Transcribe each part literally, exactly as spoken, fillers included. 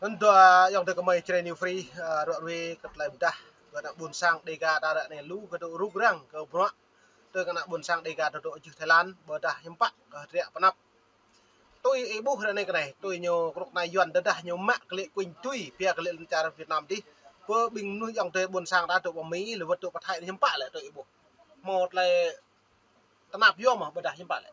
Anŭn dua ayŏng adơi gơmơi Jrai New Free, ơ, ră ruai kơ tơlơi pơdah kơ ană ƀôn sang Dega ta ră anai lu kơ dŏ rŭng răng kơ bruă. Tui kơ ană ƀôn sang Dega ta dŏ jưh Thái Lan, ƀôdah hiư̆m pă kơ hơdră pơanăp. Tui ih ƀuh ră anai kơ anai, tui ñu kơnuk kơna Yuan tơdah ñu mă kơ lĕ kuing tui, pia kơ lĕ lŏn čar Việt Nam dih. Pơ ƀing mơnuih ayŏng adơi ƀôn sang ta dŏ pơ Mi, lĕ wơ̆t dŏ pơ Thái hiư̆m pă lĕ tui ih ƀuh. Hmâo tơlơi tơnap yua mơ̆ ƀôdah hiư̆m pă lĕ.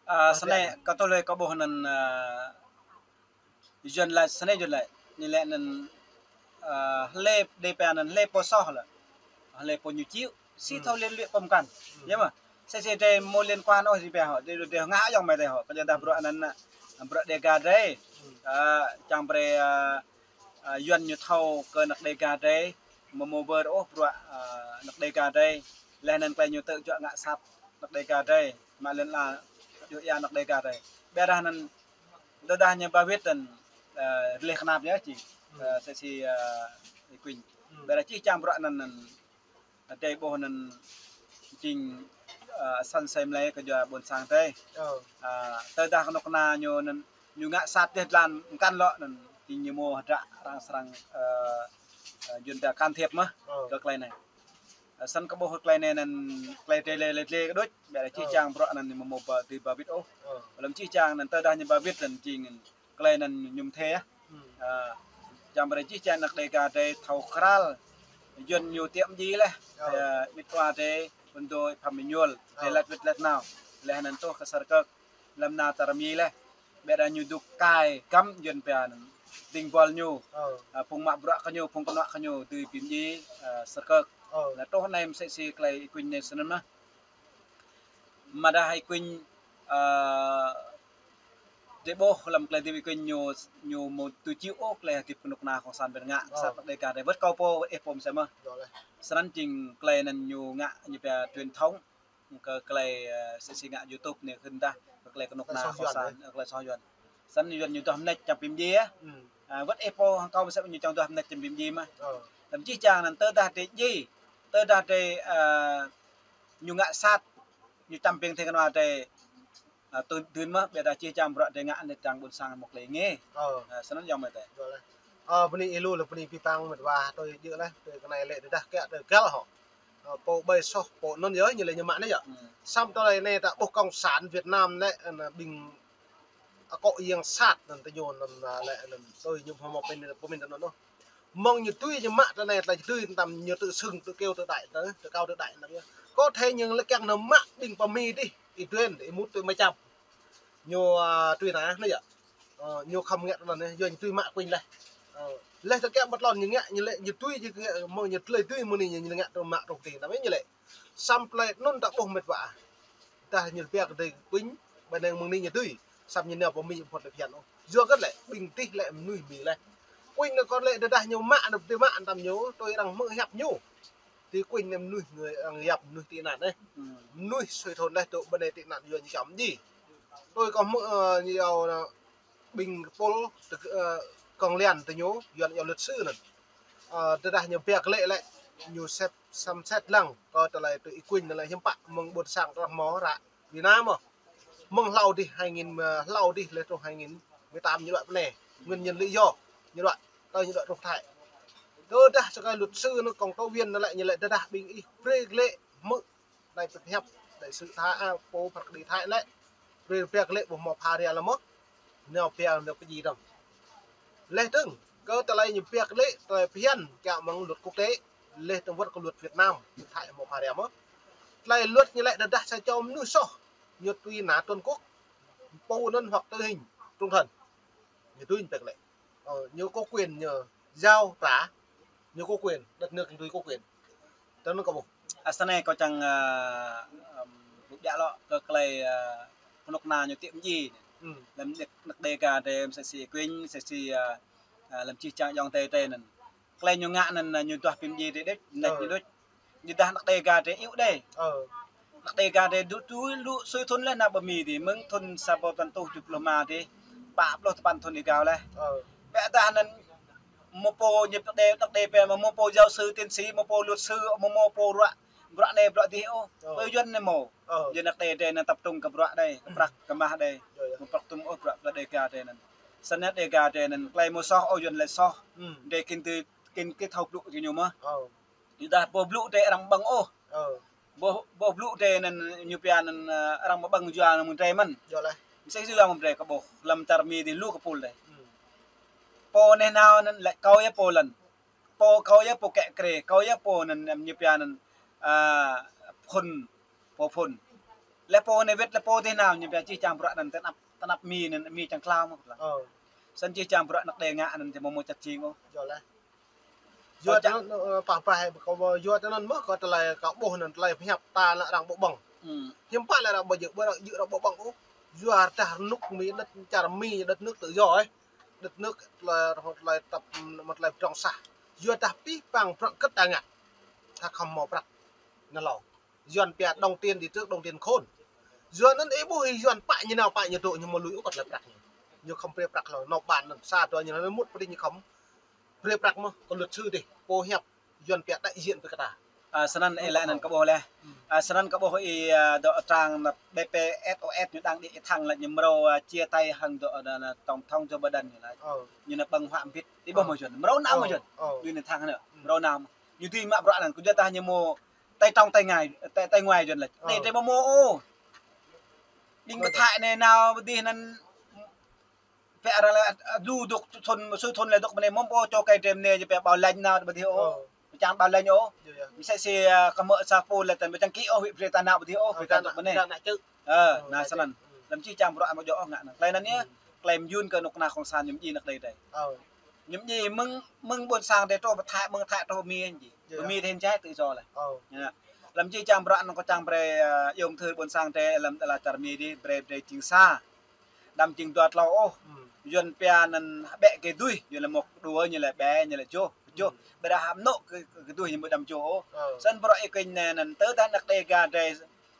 Ơ, snei kơ tui lĕ kơ ƀuh anŭn, ơ, Yuan laĭ, snei Yuan laĭ. Ñu laĭ anŭn, ơ, hlơi đe pia anŭn hlơi pô soh lĕ. Hlơi pô ñu chịu. Si thâo liên lụy pơm kăn. Yơh mơ̆. Sĕ sĕ đe mơ̆ liên quan ôh đe pia hŏ. Đe, đe ngă ayŏng amai adơi hŏ. Kơ jơdah bruă anŭn, bruă Dega đe. Ơ, čang brơi, ơ, ơ, Yuan ñu thâo kơ ană Dega đe. Mơ̆ mơ̆ bơ ôh bruă, ơ, ană Dega đe. Laih anŭn tơlơi ñu tŭ juă ngă sat ană Dega đe. Mă lŏn la juă ia ană Dega đe. Ƀiădah anŭn Tơdah ñu ba wĭt anŭn, ơ, rơleh kơnap yơh či. Ơ, sĕ si, ơ, ih kuing. Ƀiădah čih čang bruă anŭn, anŭn, adơi ƀuh anŭn jing, ơ, săn sem lĕ kơ jua ƀôn sang adơi. Ơ, tơdah kơnuk kơna ñu anŭn, ñu ngă sat dêh dlan mơkăn lŏ anŭn, jing ñu mơ̆ hơdră arăng srăng, ơ, ơ, Yuan ta can thiệp mơ̆, kơ tơlơi anai. Ơ, săn kơ ƀuh tơlơi anai anŭn, tơlơi tơlơi lĕ tơlơi kơ đôč, ƀiădah čih čang bruă anŭn ñu mơ̆ mơ̆ ba, tui ba wĭt ôh. Ơ, lăm čih čang anŭn tơdah ñu ba wĭt anŭn jing, tơlơi anŭn ñu mơthê yơh. Ơ, čang brơi čih čang ană Dega đe thâo krăl. Yuan ñu tiĕm ji laih. Ơ, mĭt wa đe, pơdô pham mơñuôl. Đe laĭ wĭt laĭ nao. Laih anŭn tŏh kơ sar kơk. Lăm nao tơrmi laih. Ƀiădah ñu dŏ kai găm Yuan pia anŭn. Ding bol ñu. Ơ, phung mă bruă kơ ñu, phung kơnuă kơ ñu, dưi pim ji, ơ, sar kơk. Laih tŏh anai mơsĕ si tơlơi ih kuing anai snăn mơ̆. Mơdah ih kuing, ơ, Adơi ƀuh lăm tơlơi hơdip ih kuing ñu, ñu mơ̆ tui chịu ôh tơlơi hơdip kơnuk kơna kông sản Việt ngă, sat ană Dega đe wơ̆t kâo pô, ih pô mơsĕ mơ̆. Snăn jing tơlơi anŭn ñu ngă ñu pia truyền thống, kơ tơlơi, ơ, sĕ si ngă YouTube anai khĭn dah, kơ tơlơi kơnuk kơna kông sản, kơ tơlơi soh Yuan. Snăn Yuan ñu duah mơneč čăm pim ji yơh. Ơ, wơ̆t ih pô hăng kâo mơsĕ ñu čang duah mơneč čăm pim ji mơ̆. Lăm čih čang anŭn tơdah đe ji, tơdah đe, ơ, ñu ngă sat, ñu čăm ping thê kơnua đe, ơ, tui dưn mơ̆, ƀiădah čih čang bruă đe ngă anai čang ƀôn sang mơ̆ tơlơi ngă. Ơ, snăn ayŏng amai adơi. Ơ, bơni ih lu lĕ bơni pơpăng mơ̆ wa, tui jưh laih, tui kơ anai lĕ tơdah kiăng tui găl hŏ. Ơ, pô ƀai soh, pô anŭn yơh, ñu lĕ ñu mă anai yơh. Săm tơlơi anai ta ƀuh kông sản Việt Nam lĕ, anŭn ƀing akŏ yang sat anŭn tơ ñu anŭn, ơ, lĕ anŭn, tui ñu hmâo pơmĭn, pơmĭn tơ anŭn ôh. Mơ̆ng ñu tui ñu mă tơ anai tơlơi tui tăm ñu tŭ sưng tŭ kêu tŭ đai tơ, tŭ kâo tŭ đai anŭn yơh. Kơ thê ñu lĕ kiăng ñu mă ƀing pơ Mi dih, ih duen, ih mŭt tui mă čăm. Ñu, ơ, tui anai, anai yơh. Ơ, ñu khŏm ngă tơ anŭn yơh, yua ñu tui mă kuing laih. Ơ, laih tơ kiăng ƀơi tơlơi ñu ngă, ñu lĕ, ñu tui, ñu ngă, mơ̆ng ñu tơlơi tui mơ̆ng anai ñu, ñu ngă tơ mă rŏk tih, tăm ñu lĕ. Săm tơlơi anŭn ta ƀuh mĕt wa. Tơdah ñu pia kơ adơi kuing, ƀơi anai mơ̆ng anai ñu tui. Săm ñu nao pơ Mi phŏt lĕ phiăn ôh. Yua kơ lĕ, ƀing dih lĕ mơnuih Mi laih. Kuing anŭn kơ lĕ tơdah ñu mă, anŭn tui mă, tăm ñu, tui arăng hmư̆ hiăp ñu. Tui kuing anai mơnuih, người arăng hiăp mơnuih tị nạn anai. Mơnuih sui thun laih tŭ ƀơi anai tị nạn yua ñu čăm ji. Tui kâo hmư̆, ơ, ñu yua, ơ, ƀing pôl, tơ, ơ, kông liên tơ ñu, Yuan yua luật sư anŭn. Ơ, tơdah ñu pia kơ lĕ lĕ, ñu sĕp, săm sĕt lăng, kơ tơlơi tui ih kuing anŭn lĕ hiư̆m pă, mơ̆ng ƀôn sang tơ hmâo ră, Việt Nam mơ̆. Mơ̆ng hlâo dih hai nghìn, ơ, hlâo dih lĕ truh hai nghìn mười tám ñu đuaĭ pơ anai. Nguyên nhân lý do, ñu đuaĭ, tơ ñu đuaĭ truh Thái. Tơdah sơkai luật sư anŭn công tố viên anŭn lĕ, ñu lĕ tơdah ƀing ih brơi kơ lĕ hmư̆, đài pơhiăp, đại sứ Thái, a, pô phat kơđi Thái lĕ. Brơi pia kơ lĕ ƀu hmâo pha ria lăm mơ̆. Nao pia nao pơjing dơ̆ng. Laih dơ̆ng, kơ tơlơi ñu pia kơ lĕ, tơlơi phiăn, kiăng mơ̆ng luật quốc tế. Laih dơ̆ng wơ̆t kơ luật Việt Nam, Thái hmâo pha ria mơ̆. Tơlơi luật ñu lĕ tơdah sa čô mơnuih soh, ñu tui án toàn quốc. Pô anŭn hoặc tử hình, trung thân. Ñu tui ñu pia kơ lĕ. Ơ, ñu có quyền, ñu giao trả, ñu có quyền, đất nước tui có quyền. Tơ anŭn kâo ƀuh. Ơ, snei kâo čang, ơ, ưm, ƀu ƀiă lŏ kơ tơlơi, ơ, kơnuk kơna ñu tiĕm ji. Lăm ană Dega đe mơsĕ si kuing, mơsĕ si, ơ, ơ, lăm čih čang ayŏng adơi đe anŭn. Tơlơi ñu ngă anŭn, ơ, ñu duah pim ji đe đôč, mơneč ñu đôč. Ñu dah ană Dega đe iâu đe. Ană Dega đe dŏ tui lu sui thun laih nao pơ Mi dih, mơ̆ng thun sa rơbâo păn rơtuh tơjuh pluh rơma dih, pă pluh tơpăn thun ih gao laih. Ƀiădah anŭn mơ̆ pô ñu đe, ană đe pia mơ̆ mơ̆ pô giáo sư, tiến sĩ, mơ̆ pô luật sư, mơ̆ mơ̆ pô bruă, bruă anai bruă dih ôh. Pơ Yuan anai mơ̆. Yua ană đe đe anŭn tập trung kơ bruă đe, kơ prăk kơ mah đe. Mơ̆ prăk tŭm ôh bruă kơ Dega đe anŭn. Snăn Dega drei anăn klei mâo soh, ơ, Yuăn lač soh. Hmm. Drei kin tui, kin kơ thâo blŭ kơ ñu mơh. Ơ. Ƀiădah pô blŭ drei arăng ƀơ̆ng ôh. Ơ. Pô, pô blŭ drei anăn ñu pia anăn, ơ, arăng ƀơ̆ng yua anăn mơ̆ng drei mơ̆n. Yua laih. Msĕ si yua mơ̆ng drei kơ ƀuh, hlăm čar Mi dih lu kơ pul dih. Hmm. Pô neh nao anăn lač kâo yơh pô lăn. Pô kâo yơh pô kĕ krê, kâo yơh pô anăn, ñu pia anăn, ơ, phŭn, pô phŭn. Leh pô anei wĭt leh pô dih nao, ñu pia jih jang bruă anăn tơ anăp, tơ anăp Mi anăn Mi čang klao mơh kơ. Ơ. Snăn jih jang bruă anak Đê ngă anăn či mâo mơ̆ čăt jing ôh. Yua laih. Yua tơ anăn, ơ, pah pah, ơ, kâo yua tơ anăn mơh, kâo tơlơi kâo ƀuh anăn tơlơi pơhiăp ta lĕ arăng ƀu ƀơ̆ng. Hmm. Hiư̆m pă lĕ arăng ƀu djơ̆, ƀu arăng djơ̆ arăng ƀu ƀơ̆ng ôh. Yua dah rơnŭk Mi, đất, čar Mi, đất nước tự do, ơ. Đất nước tơlơi, tơlơi tăp, mă tơlơi pơdrŏng sah. Yua dah pih pang prăk kơ ta ngă. Ta khŏm mâo prăk. Anăn lŏ. Yuăn pia đồng tiền đi trước, đồng tiền khôn. Yua anăn ih ƀuh ih Yuăn pă ñu nao pă ñu dŏ ñu mâo lui ôh kơ tơlơi prăk ñu. Ñu khŏm brơi prăk hlâo, nao ƀan anăn, sa dua ñu anăn mŭt pơ dih ñu khŏm brơi prăk mơh, kơ luật sư dih, pô hiăp, Yuăn pia đại diện với kơ ta. Ơ, snăn ih lač anăn kâo ƀuh leh. Hmm. Ơ, snăn kâo ƀuh ih, ơ, dŏ trang anăn B P S O S ñu đăng đĭ thăng lač ñu mrâo, ơ, chia tay hăng dŏ, ơ, tổng thống Joe Biden ñu lač. Ơ. Ñu anăn ƀơ̆ng huă mbĭt. Ih ƀuh mơ̆ Yuăn. Mrâo nao mơ̆ Yuăn. Ơ. Đuaĭ anăn thăng anăn. Hmm. Mrâo nao. Ñu dưi mă bruă anăn, kơ yua dah ñu mâo tay trong tay ngai, tay, tay ngoài Yuăn lač. Ơ. Anei drei ƀu mâo ôh. Ƀing pơthai anei nao pơ dih anăn pĕ arăng lač, ơ, lu dôk thŭn, sui thŭn leh dôk pơ anei mơ̆ ƀu čô kơ drei mơ̆ anei, ñu pĕ bảo lãnh nao pơ dih ôh. Ơ. Ƀu čang bảo lãnh ôh. Yơh, yơh. Msĕ si, ơ, kơ mơ̆ sa pô leh tăn ƀu čang kĭ ôh, wĭt brơi ta nao pơ dih ôh, ơ, brơi ta dôk pơ anei. Ơ, anăn snăn. Hmm. Hlăm jih jang bruă mâo djŏ ôh ngă anăn. Klei anăn yơh, hmm, klei mơyŭn kơ knŭk kna cộng sản ñu mdjiê anak Đê drei. Ơ. Ñu mdjiê mơ̆ng, mơ̆ng ƀuôn sang drei truh pơ Thái, mơ̆ng Thái truh Mi ñu mdjiê. Yơh, yơh. Mi drei hĭn jai tự do leh. Ơ. Yơh. Hlăm jih jang bruă anăn kâo čang brei, ơ, ayŏng adơi ƀuôn sang drei hlăm tơlơi čar Mi dih, brei, brei jing sa. Đăm jing dua tlâo ôh. Hmm. Yuăn pia anăn ƀĕ kơ dưi, Yuăn lač mâo dua, ñu lač ƀĕ, ñu lač joh, joh. Hmm. Ƀiădah hăm anôk kơ, kơ dưi ñu ƀu đăm joh ôh. Ơ. Snăn bruă ih kơ anei anăn, tơdah anak Đêga drei,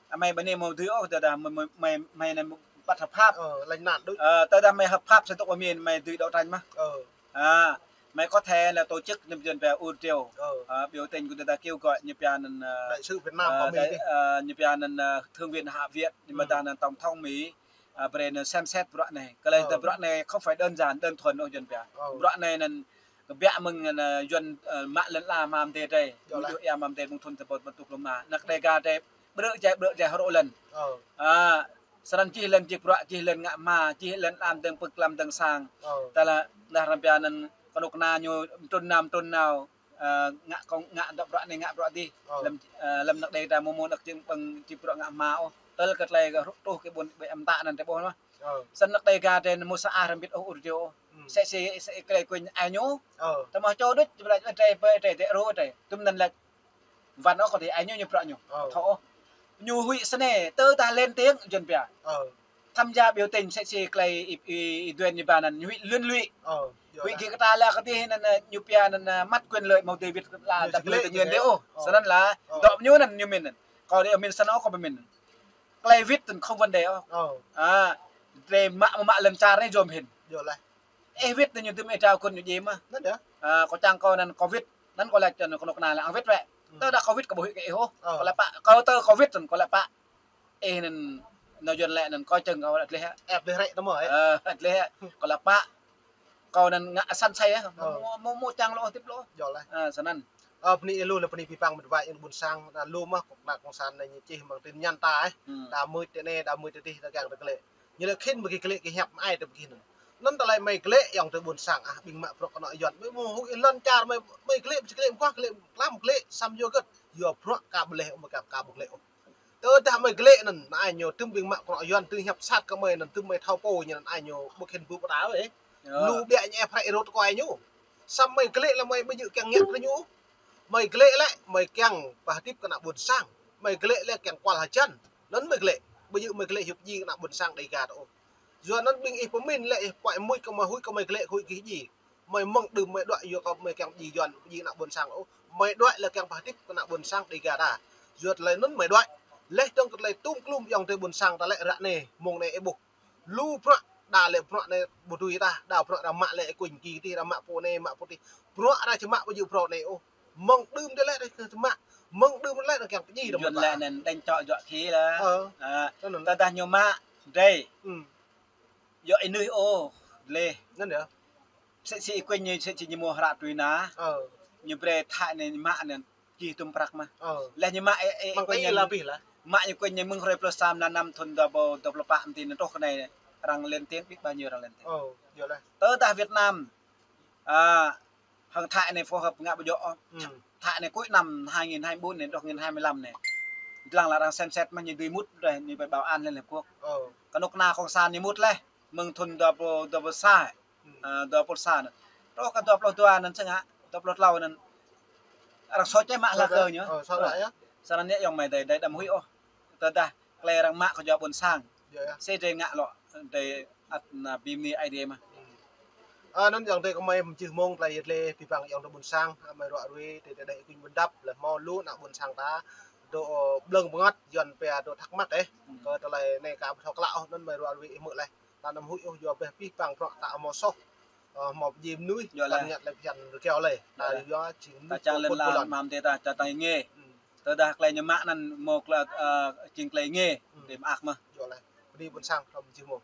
ơ, mơi ƀu anei mâo dưi ôh, tơdah mơi, mơi, mơi, mơi anăn bất hợp pháp. Ơ, lánh nạn đuč. Ơ, tơdah mơi hợp pháp, sa tŭk mơi, mơi dưi đấu tranh mơh. Ơ. Ơ, mơi có thể là tổ chức nông dân về ur triều. Ơ. Ơ, biểu tình của người ta kêu gọi ñu pia anăn, ơ, đại sứ Việt Nam, ơ, pơ Mi đại, dih. Ơ, ñu pia anăn, ơ, thượng viện, hạ viện, ñu mă, hmm, dah anăn tổng thống Mỹ. Ơ, brei anăn xem xét bruă anei. Kơ lĕ, ơ, tơ bruă anei không phải đơn giản, đơn thuần ôh Yuăn pia. Ơ. Bruă anei anăn kơ biă mơ̆ng anăn, ơ, Yuăn, ơ, mă lăn ala mơ̆ng drei. Yơh. Mơ̆ng dŏ ia mơ̆ng drei mơ̆ng thŭn sa ƀôl păn tuk lŏm ma. Anak Đêga drei brơi jai, brơi jai hrŏ lăn. Ơ. Ơ, snăn jih lăn jih bruă, jih lăn ngă hma, jih lăn ala mơ̆ng dơ̆ng pơk lăm dơ̆ng sang. Ơ. Tơdah, tơdah arăng pia anăn knŭk kna ñu mtrŭn nao, mtrŭn nao. Ơ, ngă kông, ngă dŏ bruă anei, ngă bruă dih. Ơ. Hlăm, ơ, hlăm anak Đêga mâo mơ̆ anak jing ƀơ̆ng jing bruă ngă hma ôh. Tơl kơ tơlơi kơ truh kơ ƀuôn ƀĕ mơta anăn drei ƀuh mơh. Ơ. Snăn anak Đêga drei mâo sa ah hrăm mbĭt ôh ur triều ôh. Hmm. Msĕ si, msĕ si klei kuñ ai ñu. Ơ. Tơ mâo čô đuč, ƀiădah drei, drei, drei, drei, rô drei. Tŭm anăn lač. Wăn ôh kơ dih ai ñu ñu bruă ñu. Ơ. Thâo ôh. Ñu huĭ snei, tơdah lên tiếng, Yuăn pia. Ơ. Tham gia biểu tình msĕ si klei ih, ih, ih Duen ñu ba anăn, ñu huĭ liên lụy. Ơ, yơh. Huĭ kơ ta lĕ kơ dih anăn, ơ, ñu pia anăn, ơ, mất quyền lợi mâo David la ñu dăp lĕ tơ Yuăn dih ôh. Ơ. Snăn lĕ, ơ, dŏ ñu anăn ñu mĭn anăn. Kâo dih mĭn snăn ôh, kâo ƀu mĭn. Klei wĭt tŭ không vấn đề ôh. Ơ. Ơ, drei mă, mă lăn čar anei yôm hĭn. Yơh laih. Ih wĭt anăn ñu dưm ih trao kơ ñu djai mơh. Anăn yơh. Ơ, kâo čang kâo anăn kâo wĭt. Anăn kâo lač anăn kâo knŭk kna lĕ arăng wĭt wĕ. Hmm. Tơdah kâo wĭt kâo ƀu huĭ kơ ih ôh. Ơ. Kâo lač pă, kâo tơ kâo wĭt anăn kâo lač pă. Ih anăn nao Yuăn lĕ anăn kâo čang kâo lač dleh. Ĕp dleh rĕ tơ mơ̆, ĕp. Ơ, dleh. Kâo lač pă. Kâo anăn ngă săn asei, ơ. Ơ. Mâo, mâo, mâo čang lŏ tip lŏ. Yơh laih. Ơ, snăn. Ơ, bơni lu, lĕ bơni pih pang mĕt wa ayŏng ƀuôn sang, ta lu mơh, kơ knŭk kna cộng sản anei ñu čih mơ̆ng tin nhắn ta, ơ. Hmm. Ta mưč tơ anei, ta mưč tơ dih, ta kiăng ta glaĭ. Ñu lač khĭn ƀu gĭ glaĭ kơ hiăp mơai ta ƀu gĭ anăn. Anăn tơlơi mơi glaĭ ayŏng adơi ƀuôn sang, ah, ƀing mă bruă kơ anŏ Yuăn. Mơi mâo huĭ lŏn čar mơi, mơi glaĭ, ƀu glaĭ mơguah, glaĭ klam glaĭ, săm yua gơ̆t. Yua bruă ka ƀu leh, mơi ka, ka ƀu glaĭ ôh. Tơdah mơi glaĭ anăn, anăn ai ñu tŭm ƀing mă kơ anŏ Yuăn tŭ hiăp sat kơ mơi anăn tŭm mơi thâo pô ñu anăn ai ñu ƀu khĭn ƀu pơtao ôh, ơ. Yơh. Lu ƀiă ñu ĕp hrĕ rôt kơ ai ñu. Săm mơi glaĭ lĕ mơi ƀu djơ̆ kiăng ngă kơ ñu. Mơi glaĭ lĕ mơi kiăng pơhơdip kơ ană ƀuôn sang. Mơi glaĭ lĕ kiăng kual hơjăn. Anăn mơi glaĭ. Ƀu djơ̆ mơi glaĭ hiăp djai kơ ană ƀuôn sang Đêga ta ôh. Yua anăn ƀing ih pơmĭn lĕ ih puăi mưč kơ mơi huĭ kơ mơi glaĭ huĭ kơ djai. Mơi mơ̆ng đưm mơi đuaĭ yua kơ mơi kiăng djai Yuăn, djai ană ƀuôn sang ôh. Mơi đuaĭ lĕ kiăng pơhơdip kơ ană ƀuôn sang Đêga ta. Yua tơlơi anăn mơi đuaĭ. Leh dơ̆ng kơ tơlơi tŭm klum ayŏng adơi ƀuôn sang ta lĕ ră anei, mông anei ih ƀuh. Lu bruă, đa lĕ bruă anei ƀu dưi ta, đa bruă arăng mă lĕ kuñ ki tih, arăng mă pô anei, mă pô tih. Bruă arăng či mă ƀu djơ̆ bruă anei ôh. Mơ̆ng đưm tơ lĕ arăng či mă, mơ̆ng đưm lĕ arăng kiăng pơdjai arăng Yuăn mă lĕ ta. Anăn đánh trọ juă khi lĕ. Ơ. Ơ, tơdah ñu mă, drei. Hmm. Yua ih nui ôh. Leh. Anŭn yơh. Sĭ sĭ kuñ ñu, sĭ sĭ ñu mơ̆ hră tui anŭn. Ơ. Ñu brơi Thái anai ñu mă anŭn čih tơm prăk mơ̆n. Ơ. Leh ñu mă ê, ê, mơ̆ng kuñ Thái ñu lah pih lah. Mă ñu kuñ ñu mơ̆ng hrơi pluh sa mlan năm thun dua rơbâo dua pluh pă mơ̆n tĭ anŭn truh kơ anai arăng lên tiếng, biết bao nhiêu arăng lên tiếng. Ơ, yơh lah. Tơdah Việt Nam, à, hăng Thái anai phối hợp ngă ƀu djơ̆. Ơ. Thái anai cuối năm hai nghìn hai mươi bốn anai, truh hai nghìn hai mươi lăm anai. Lăng lah arăng xem xét mơ̆n ñu dưi mŭt rai, ñu ƀơi bảo an Liên Hiệp Quốc. Ơ. Kơnuk kơna cộng sản ñu mŭt leh. Mơ̆ng thun dua rơbâo, dua rơbâo sa. Ơ. À, dua pluh sa anŭn. Truh kơ dua pluh dua anŭn sĭt ngă, dua pluh klâo anŭn. Arăng soh čeh mă hla kơ ñu. Ơ, soh lah yơh. Sănăn anai yŏng mơi dơi, dơi đăm huĭ ôh. Tơdah tơlơi arăng mă kơ yua ƀôn sang. Yơh, yơh. Sĭ dơi ngă lŏ, dơi ăt ană bim ni ai dơi mơ̆n. Ơ, anŭn yŏng dơi kơ mơi mơjih mông tơlơi yơh lĕ pih păng yŏng dơi ƀôn sang, mơi ruă rui, dơi dơi dơi kuñ ƀôn dăp, leh hmâo lu ană ƀôn sang ta, dŏ, ơ, blơ̆ng bơngăt, Yuan pia dŏ thắc mắc ĕh. Kơ tơlơi anai ka ƀu thâo klă ôh, anŭn mơi ruă rui ih hmư̆ leh. Ta anăm huĭ ôh, yua ƀĕ pih păng prăk ta hmâo soh. Ơ, hmâo pơjing mơnuih, yơh leh. Tơña leh phiăn rơkiao leh. Yơh leh. Ta yua jing mơnuih ta čang lĕ pơpŭt la bơlan. Mă mơ̆n tê ta, čang ta ngă. Ơ. Tơdah tơlơi ñu mă anŭn hmâo tơlơi, ơ, jing tơlơi ngă. Ơ. Tơm ak mơ̆n. Yơh leh. Bơni ƀôn sang, hrŏm jing mơ̆n.